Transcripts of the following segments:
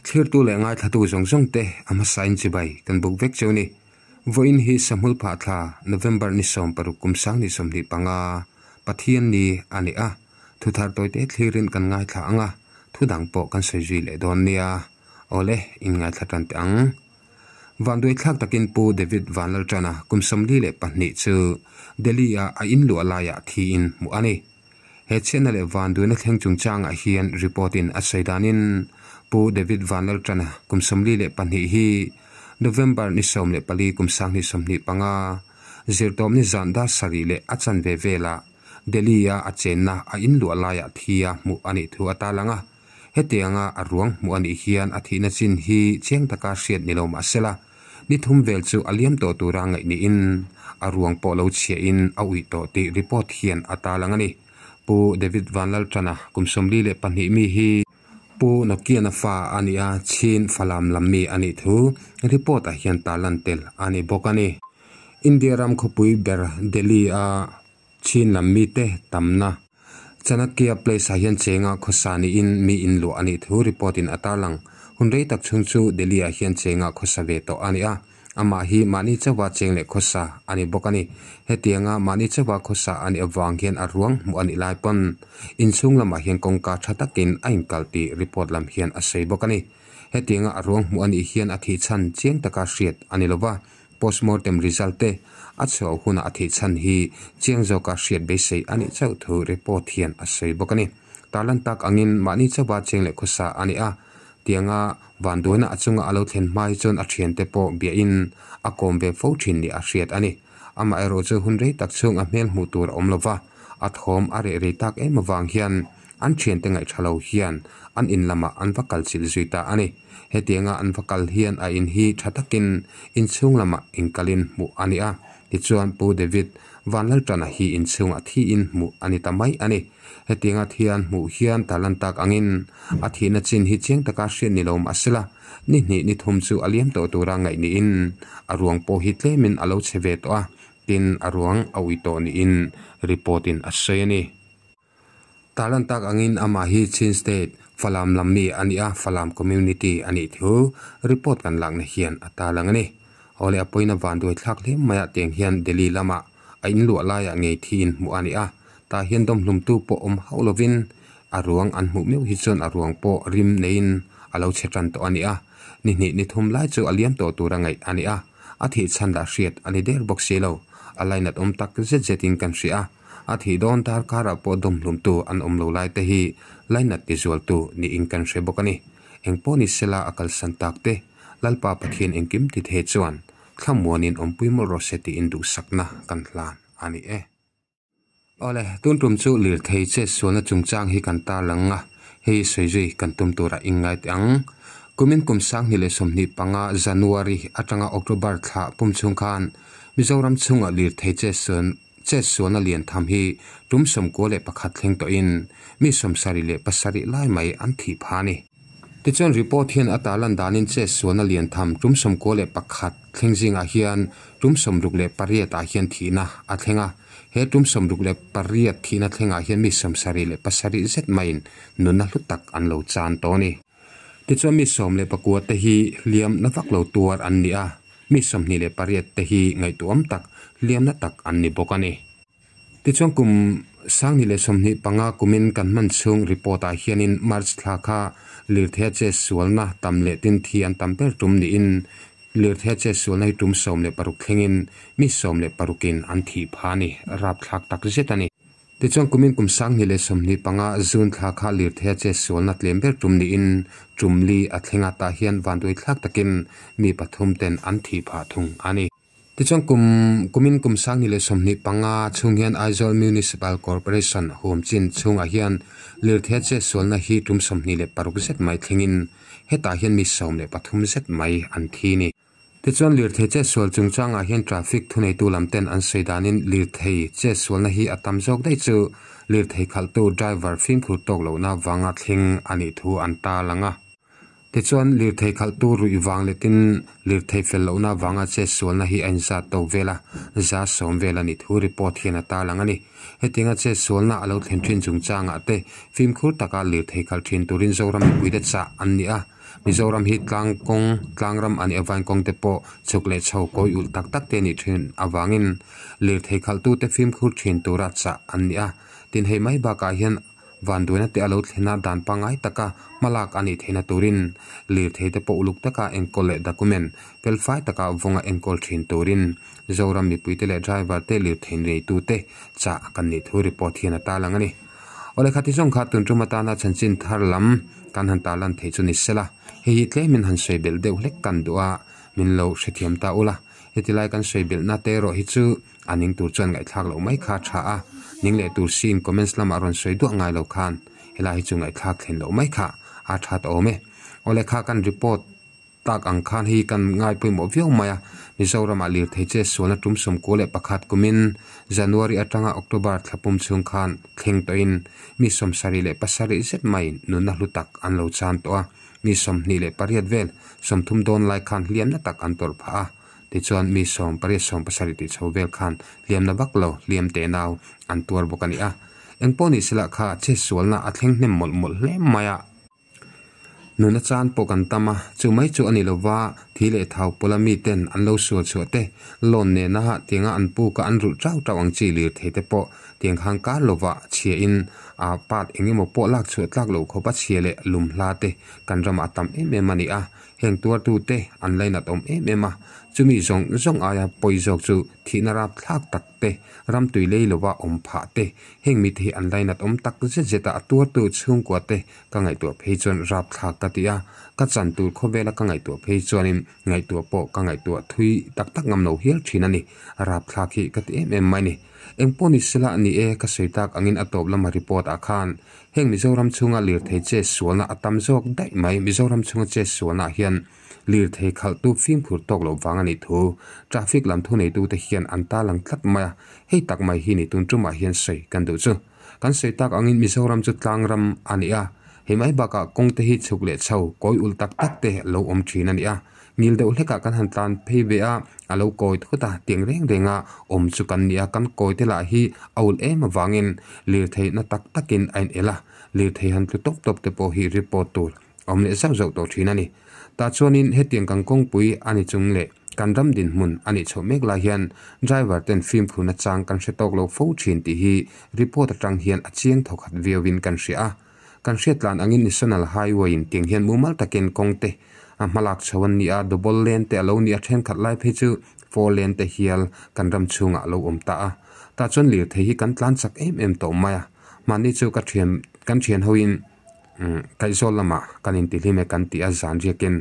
Thlirtu leh ngaithlatu zawng zawng te a hmasain chibai kan buk vek cheu ni. Vawiin hi Sahmul phah thla November ni 16 kum 2025 Pathian ni a ni a, thuthar tawite thlirin kan ngaithla ang a, thu dang pawh kan sawi zui leh dawn nia. Awle, inngaithla tan teh ang. Vanduai thlak takin Pu David Vanlalṭana kum 42 chu Delhi-a a inluah laiah thiin hmuh a ni. He chhiatna leh vanduaina thleng chungchangah hian report-in a sawi danin Pu David Vanlalṭana kum 42 hi November ni 14 kum 2025 zirtawpni zan dar sarih leh a chanve velah Delhi-a a chenna a inluah laiah thia hmuh a nih thu a tarlang a. Hetianga a ruang hmuh a nih hian a thihna chin hi chiang taka hriat ni lo mah sela, ni thum vel chu a liam tawh tura ngaih niin a ruang pawh lo chhiahin a uih tawh tih report hian a tarlang a ni. Pu David Vanlalṭana kum 42 mi hi Pu Nokiana fa a ni a, Chin Falam lam mi a nih thu report ah hian tarlan tel a ni bawk a ni. India ram khawpui ber Delhi-a Chin lam mite tamna Chanakya Place ah hian chenga khawsa niin mi inluah a nih thu report in a tarlang. Hun rei tak chhung chu Delhi ah hian chenga khawsa ve tawh a ni a, amah hi mahni chauha cheng leh khawsa a ni bawk a ni. Hetianga mahni chauha khawsa a nih avang hian a ruang hmuh a nih lai pawn inchhung lamah hian kawngka tha takin a inkal tih report lam hian a sawi bawk a ni. Hetianga a ruang hmuh a nih hian a thih chhan chiang taka hriat a ni lova. Postmortem result te a chhuah hunah a thih chhan hi chiang zawka hriat beisei a nih chauh thu report hian a sawi bawk a ni. Tarlan tak angin mahni chauha cheng leh khawsa a ni a, tianga vanduaina a chunga a lo thlen hma hi chuan a thiante pawh biahin a kawm ve fo thin nih a hriat a ni. Amaherawh chu hun rei tak chhung a hmel hmuh tur a awm lova, a thawm a reh rei tak em avang hian an thiante ngaihṭha lo hian an in lamah an va kal chilh zui ta a ni. Hetianga an va kal hian a in hi tha takin inchhung lamah inkalin hmuh a ni a, tichuan Pu David Vanlalṭana hi inchhungah thiin hmuh a ni ta mai a ni. Hetianga thian hmuh hian talan tak angin a thihna chin hi chiang taka hriat ni lo mah sela, ni hnih ni thum chu a liam tawh tura ngaih niin a ruang pawh hi tlemin a lo chhe ve tawh a, tin a ruang a ui tawh niin report in a sawi a ni. Talan tak angin amah hi Chin State, Falam lam mi a ni a, Falam Community a nih thu report kan lakna hian a tarlang a ni. Awle a pawina vanduai thlak hle maiah tiang hian Delhi lamah a inluah laiah ngei thiin hmuh a ni a, tah hian dawmhlumtu pawh awm hauh lovin a ruang an hmuh meuh hi chuan a ruang pawh rim neiin a lo chhe tan tawh a ni a, ni hnih ni thum lai chu a liam tawh tura ngaih a ni a, a thih chhan lah hriat a ni der bawk si lo, a lainat awm tak zet zetin kan hria a. A thih dawn darkarah pawh dawmhlumtu an awm lo lai te hi lainat tizualtu niin kan hre bawk a ni. Engpawh ni sela a kalsan tak te, Lalpa Pathian engkim ti thei chuan thlamuanin awmpui mawlh rawh se tiin duhsakna kan hlan a ni e. Awle, tun tum chu lirthei chetsualna chungchang hi kan tarlang a, hei sawi zui kan tum turah inngai teh ang. Kumin kum 2025 January atanga October thla pum chhung khan Mizoram chhungah lirthei chetsual Chetsualna lian tham hi tum 91 thleng tawhin mi 77 lai mai an thih phah a ni. Tichuan report hian a tarlan danin chetsualna lian tham tum 91 thleng zingah hian tum 68 ah hian thihna a thleng a. He tum 68 thihna thlengah hian mi 77 zet maiin nunna hlu tak an lo chan tawh a ni. Tichuan mi 19 te hi hliam na vak lo tuar an ni a, mi 28 te hi ngaihtuam tak hliamna tak an ni bawk a ni. Tichuan kum 2025 kumin kan hman chhung report ah hianin March thla kha lirtheia che sualna tam leh tin thi an tam ber tum niin lirtheia che sualna hi tum 16 thlengin mi 16 in an thih phah a ni, rapthlak tak zet a ni. Tichuan kumin kum 2025 June thla kha lirtheia che sualna tlem ber tum niin tum li a thleng a, tah hian vanduai thlak takin mi pathum ten an thih phah thung a ni. Tichuan kum kumin kum 2025 chhung hian Aizawl Municipal Corporation huam chin chhungah hian lirtheia che sualna hi tum 26 zet mai thlengin hetah hian mi 13 zet mai an thi ni. Tichuan lirthei chetsual chungchangah hian traffic thuneitu lam ten an sawi danin lirthei chetsualna hi a tam zawk daih chu lirthei khalhtu driver fimkhur tawk lohna vanga thleng a nih thu an tarlang a. Tichuan lirthei khalhtu ruih vang letin lirthei fel lohna vanga chetsualna hi a inzat tawk vel a, za sawm vel a nih thu report hian a tarlang a ni. Hetianga chetsualna a lo thlen thin chungchangah te fimkhur taka lirthei khalh thin turin Zoram mipuite chah an ni a. Mizoram hi tlang kawng tlang ram a nih avangin kawng te pawh chhuk leh chho kawi ulh tak tak te a nih thin avangin lirthei khalh tute fimkhur thin tura chah an ni a. Tin hei mai bakah hian vanduaina te a lo thlen a dan pangngai taka hmalak a nih theihna turin lirthei te pawh uluk taka enkawl leh document felfai taka vawnga enkawl thin turin Zoram mipuite leh driver te lirthei neitute chah kan nih thu report hian a tarlang a ni. Awle khati zawng kha tun tum atana chanchin thar lam kan han tarlan theih chu ni sela, hei hi tlemin han sawi belh deuh hlek kan duh a, min lo hrethiam ta ula. Heti lai kan sawi belhna te erawh hi chu a ning tur chuan ngaihthlak loh mai kha a tha a, ning leh tur siin comments lamah rawn sawi duah ngai lo khan helai hi chu ngaihthlak thlen loh mai kha a tha ta awm e. Awle kha kan report. Tak ang khan hei kan ngai pawimawh viau mai a, Mizoramah lirthei che sualna tum 11 kumin January atanga October thla pum chhung khan thleng tawhin mi 77 zet mai nunna hlu tak an lo chan tawh a, mi 28 vel 30 dawn lai khan hliamna tak an tawrh phah a, tichuan mi 18 70 tih chho vel khan hliamna vak lo hliam teh nau an tuar bawk a ni a, engpawh ni sela kha che sualna a thleng hnem mawlh mawlh hle mai a. Nuna chan pawh kan tam a, chu mai chu a ni lova, thi leh thau pawla miten an lo sual chhuah te, loan nena tianga an puk a an rulh tau tau ang chi lirthei te pawh tiang khan kar lova chhia in a part eng emaw pawh lak chhuah tlak loh khawp a chhia leh lum hla te kan ramah a tam em em a ni a, heng tuartute an lainat awm em em a, chumi zawng zawng aia pawi zawk chu thihna rapthlak tak te, ramtui lei lova awm phah te, heng mite hi an lainat awm tak zet zet a, a tuartu chhungkua te Ka ngaihtuah phei chuan rapthlak ka ti a, ka chan tur khawvela ka ngaihtuah phei chuanin ngaihtuah pawh ka ngaihtuah thui tak tak ngam lo hial thin a ni. Rapthlak hi ka ti em em mai ni. Engpawh ni sela ni e, ka sawi tak angin a tawp lama report ah khan heng Mizoram chhunga lirthei che sualna a tam zawk daih mai. Mizoram chhunga che sualna ah hian lirthei khalhtu fimkhur tawk loh vang a nih thu traffic lam thuneitute hian an tarlang tlat mai a, hei tak mai hi ni tun tumah hian sawi kan duh chu. Kan sawi tak angin Mizoram chu tlang ram a ni a, hei mai bakah kawng te hi chhuk leh chho, kawi ulh tak tak te lo awm thin a ni a. Ngil deuh hlekah kan han tlan phei ve a, a lo kawi thut a, tiang reng renga awm chu kan ni a, kan kawi te lah hi a ulh em avangin lirtheihna tak takin a inel a, lirthei han tlu tawp tawp te pawh hi report tur awm leh zauh zauh tawh thin a ni. Tah chuanin hetiang kan kawngpui a ni chung leh kan ram dinhmun a nih chhoh mek lai hian driver ten fimkhurna chang kan hre tawk lo fo thin tih hi report atang hian a chiang thawkhat viauin kan hria a. Kan hriat tlan angin National Highway in tiang hian mumal takin kawng te a hmalak chho an ni a, double lane te a lo ni a, thenkhat lai phei chu four lane te hial kan ram chhungah a lo awm ta a. Tah chuan lirthei hi kan tlan chak em em tawh mai a, mahni chu ka thian kan thian hoin Kaihzawl lamah kan intihlim e kan tih a zan riakin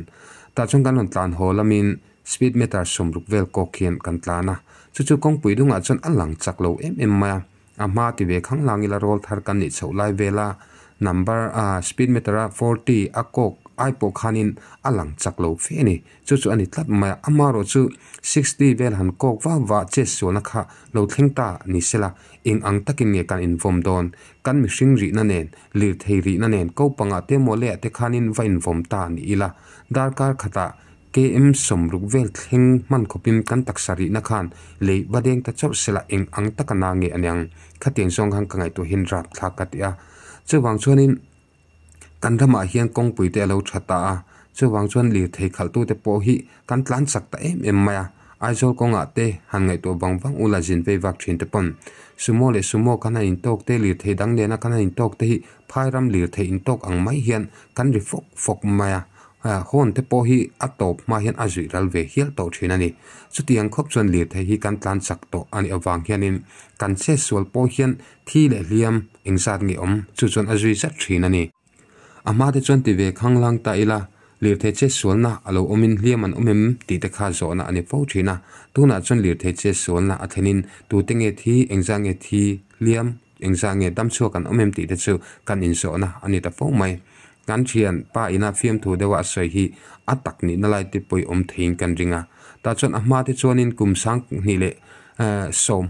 tah chuan kan rawn tlan haw lamin speed meter 60 vel kawk hian kan tlan a, chu chu kawngpui dungah chuan a lang chak lo em em mai a, a hma ti ve khang lang ila rawl thar kan nih chhoh lai vela number a speed meter a 40 a kawk ai pawh khanin a lang chak lo fe a ni. Chu chu a ni tlat mai a, amaherawh chu 60 vel han kawk vak vah chet sualna kha lo thleng ta ni sela, eng ang takin nge kan invawm dawn? Kan mihring rihna nen, lirthei rihna nen ko pangah te maw leh ah te khanin va invawm ta ni ila, darkar khatah KM 60 vel thleng hman khawpin kan taksa rihna khan lei va deng ta chauh sela eng ang taka na nge a niang? Khatiang zawng khan ka ngaihtuahin rapthlak ka ti a. Chuvang chuanin. Kan ramah hian kawngpui te a lo tha ta a, chuvang chuan lirthei khalhtute pawh hi kan tlan chak ta em em mai a, Aizawl kawngah te han ngaihtuah vang vang ula zin vei vak thin te pawn Sumo leh Sumo kan han intawk te, lirthei dang nena kan han intawk te hi phai ram lirthei intawk ang mai hian kan ri fawk fawk mai a, horn te pawh hi a tawp hma hian a zuih ral ve hial tawh thin a ni. Chutiang khawp chuan lirthei hi kan tlan chak tawh a nih avang hianin kan chetsual pawh hian Thi leh hliam engzat nge awm chu chuan a zui zat thin a ni. A hma te chuan ti ve khanglang ta ila, lirthei che sualna a lo awmin hliam an awm em tih te kha zawhna a ni fo thin a. Tunah chuan lirthei che sualna a thlenin tute nge thi, engzat nge thi, hliam, engzat nge damchhuak an awm em tih te chu kan inzawhna a ni ta fo mai. Kan thian pa ina fiamthu deuha a sawi hi a tak nihna lai te pawih awm theiin kan ring a. Tah chuan a hma te chuanin kum 2010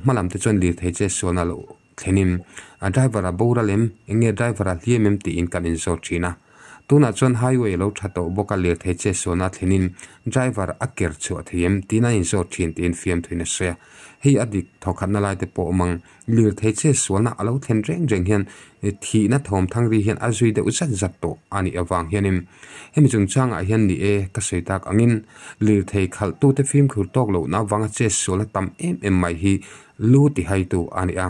hma lam te chuan lirthei che sualna lo thlenin a driver a boral em, eng nge driver a hliam em tiin kan inzawt thin a. Tunah chuan highway a lo tha tawh bawk a, lirthei che sualna thlenin driver a ker chhuah thei em tiin a inzawt thin tiin fiamthuin a sawi a. Hei a dik thawkhatna lai te pawh awm ang. Lirthei che sualna a lo thlen reng reng hian thihna thawm thang ri hian a zui deuh zat zat tawh a nih avang hianin hemi chungchangah hian ni e ka sawi tak angin lirthei khalhtute fimkhur tawk lohna avanga che sualna tam em em mai hi lu tihaitu a ni a.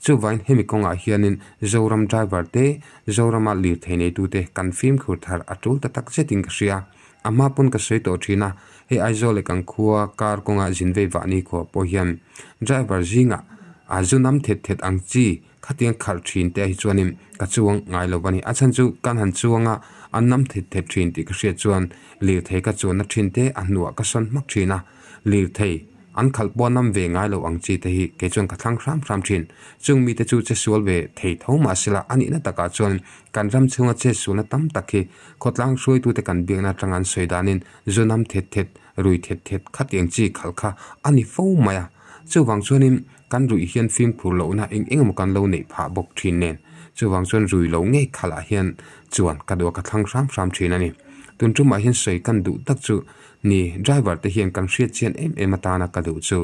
Chuvain hemi kawngah hianin Zoram driver te, Zorama lirthei neitute kan fimkhur thar a tul ta tak zetin ka hria. A hma pawn ka sawi tawh thin a, hei Aizawl leh kan khua kar kawnga zin vei vah ni khuah pawh hian driver zingah a zu nam thet thet ang chi khatiang khalh thin te hi chuanin ka chuang ngai lo a ni. A chhan chu kan han chuang a, an nam thet thet thin tih ka hriat chuan lirthei ka chuanna thin te a hnuah ka sawn hmak thin a, lirthei An khalh pawh nam ve ngai lo ang chi te hi kei chuan ka thlang hram hram thin. Chung mite chu che sual ve thei tho mah sela a nihna takah chuan kan ram chhunga che sualna tam tak hi khawtlang hruaitute kan biakna atanga an sawi danin zu nam thet thet, rui thet thet khatiang chi khalh kha a ni fo mai a. Chuvang chuanin kan ruih hian fimkhur lohna eng eng emaw kan lo neih phah bawk thin nen. Chuvang chuan rui lo ngei khalh ah hian chuan ka duh a ka thlang hram hram thin a ni. Tun tumah hian sawi kan duh tak chu Ni, driver te hian kan hriat chian em em atana ka duh chu.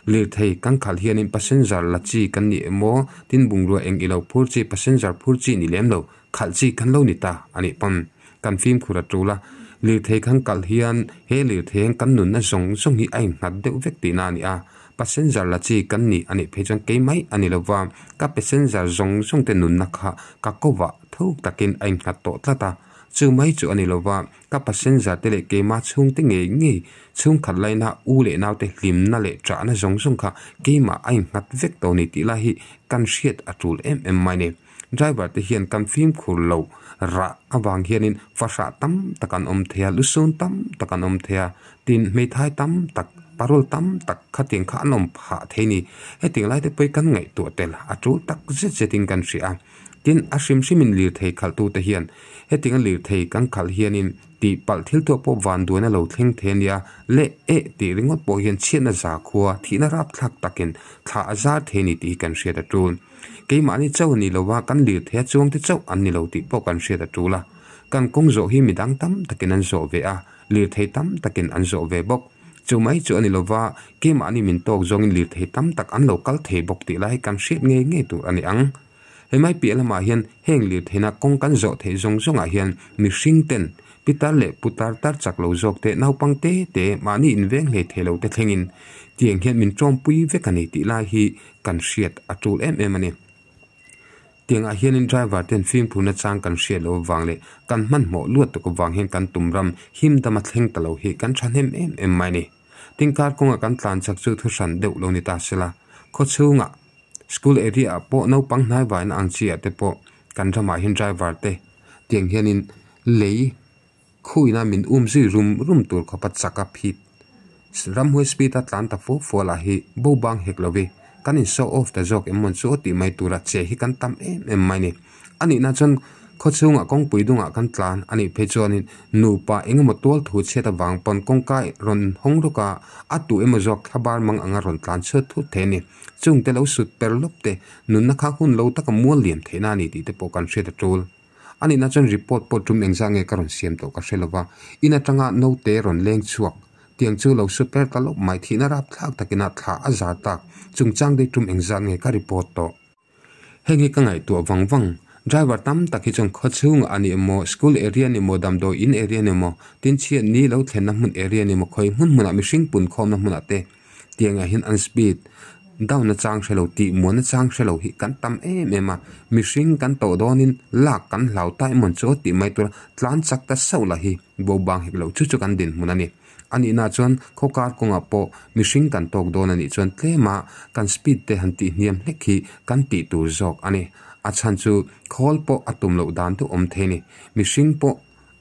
Lirthei kan khalh hianin passenger la chi kan ni emaw, tin bungrua eng ilo phur chi passenger phur chi ni lem lo, khalh chi kan lo ni ta a nih pawn kan fimkhur a tul a. Lirthei kan kalh hian he lirthei hian kan nunna zawng zawng hi a innghat deuh vek tihna a ni a. Passenger la chi kan ni a nih phei chuan kei mai a ni lova, ka passenger zawng zawng te nunna kha ka kovah thuk takin a innghat tawh tlat a. Chu mai chu a ni lova, Ka passenger te leh keimah chhungte ngei ngei chhungkhat laina u leh naute hlimna leh ṭahna zawng zawng kha keimah a innghat vek tawh ni tih lai hi kan hriat a ṭul em em mai ni. Driver te hian kan fimkhur lo rah avang hianin fahrah tam tak an awm thei a, lusun tam tak an awm thei a, tin hmeithai tam tak, parole tam tak khatiang kha an awm phah thei ni. Hetiang lai te pawh hi kan ngaihtuah tel a ṭul tak zet zetin kan hria a. Tin, a hrim hrimin lirthei khalhtute hian hetianga lirthei kan khalh hianin tihpalh thil tuah pawh van duan a lo thleng thei a nia, leh eh tih ringawt pawh hian chhiatna za khua thihna rapthlak takin thla a zar thei a ni tih hi kan hriat a tul. Keimahni chauh a ni lo va, kan lirthei a chuangte chauh an ni lo tih pawh kan hriat a tul a. Kan kawng zawh hi midang tam takin an zawh ve a, lirthei tam takin an zawh ve bawk. Chu mai chu a ni lo va, keimahni min tawk zawngin lirthei tam tak an lo kal thei bawk tih lai hi kan hriat ngei ngei tur a ni ang. Hemai piah lamah hian heng lirtheihna kawng kan zawh theih zawng zawngah hian mihring ten pitar leh putar tar chak lo zawk te naupang te te mahni inveng hlei thei lo te thlengin tiang hian min tawmpui vek a ni tih lai hi kan hriat a tul em em a ni. Tiangah hianin driver ten fimkhurna chang kan hriat loh avang leh kan hmanhmawh luat tuk avang hian kan tum ram him dama thleng ta lo hi kan thahnem em em mai a ni. Tingkar kawnga kan tlan chak chu thuhran deuh lo ni ta sela khawchhungah School area ah pawh naupang hnai vaina ang chi ah te pawh kan ramah hian driver te tiang hianin lei khuina min um zui rum rum tur khawpa chak a phit ramhuai speed a tlan ta fo fo lah hi bo bang hek lo vi kan in show off ta zawk em mawn chu aw tih mai tura che hi kan tam em em mai ni. A nihna chuan khawchhungah kawngpui dungah kan tlan a nih phei chuanin nupa eng emaw tual thu chhiat avang pawn kawngka rawn hawng rawk a, a tu emaw zawk thla bar mang anga rawn tlan chhuat thut thei a ni. Chungte lo sut per lawp te, nunna kha hun lo taka mual liam theihna a ni tih te pawh kan hriat a tul. A nihna chuan report pawh tum engzah nge ka rawn siam tawh ka hre lova, in atanga naute rawn leng chhuak tiang chu lo sut per ta lawp mai thihna rapthlak takina thla a zar tak chungchang dei tum engzah nge ka report tawh. Heng hi ka ngaihtuah vang vang. Driver tam tak hi chuan khaw chhungah a ni emaw, school area ni emaw, damdawi in area ni emaw, tin chhiat ni lo thlenna hmun area ni emaw, khawi hmun hmunah mihring pun khawmna hmunah te tiangah hian an speed down na chang hre lo, tih muan na chang hre lo hi kan tam em em a. Mihring kan tawh dawnin lak kan hlau ta emaw chu tih mai tura tlan chak ta sauh lah hi bo bang hek lo chu chu kan dinhmun a ni. A nihna chuan khawkar kawngah pawh mihring kan tawk dawn a nih chuan tlema kan speed te han tih hniam hlek hi kan tih tur zawk a ni. A chhan chu khawl pawh a tum loh dan deuh awm thei a ni. Mihring pawh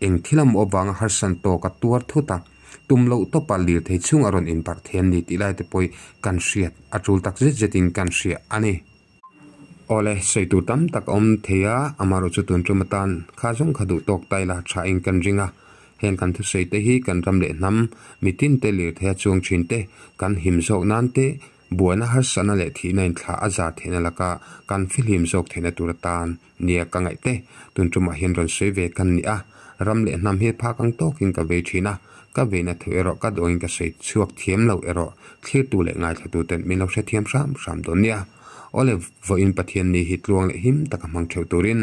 eng thil a mawh avanga harsan tawk a tuar thut a, tum loh tawpa lirthei chhung a rawn inbarh thei an ni tih lai te pawh hi kan hriat a tul tak zet zetin kan hria a ni. Awle, sawi tur tam tak a awm thei a, amaherawhchu tun tum atan kha zawng kha duh tawk ta ila tha eng kan ring a, heng kan thusawi te hi kan ram leh hnam mitin te lirthei a chuang thin te, kan him zawk nan te, buaina harsatna leh thihna in thla a zar theihna laka kan fihlim zawk theihna tur atan nia ka ngaih te tun tumah hian rawn sawi ve kan ni a. Ram leh hnam hi phak ang tawkin ka vei thin a, ka veina thu erawh ka duangin ka sawi chhuak thiam lo erawh thlirtu leh ngaithlatuten min lo hrethiam hram hram dawn nia. Awle, vawiin Pathian ni hi tluang leh him taka hmang theuh turin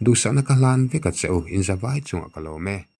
duhsakna ka hlan vek a che u, inzavai chungah ka lawm e.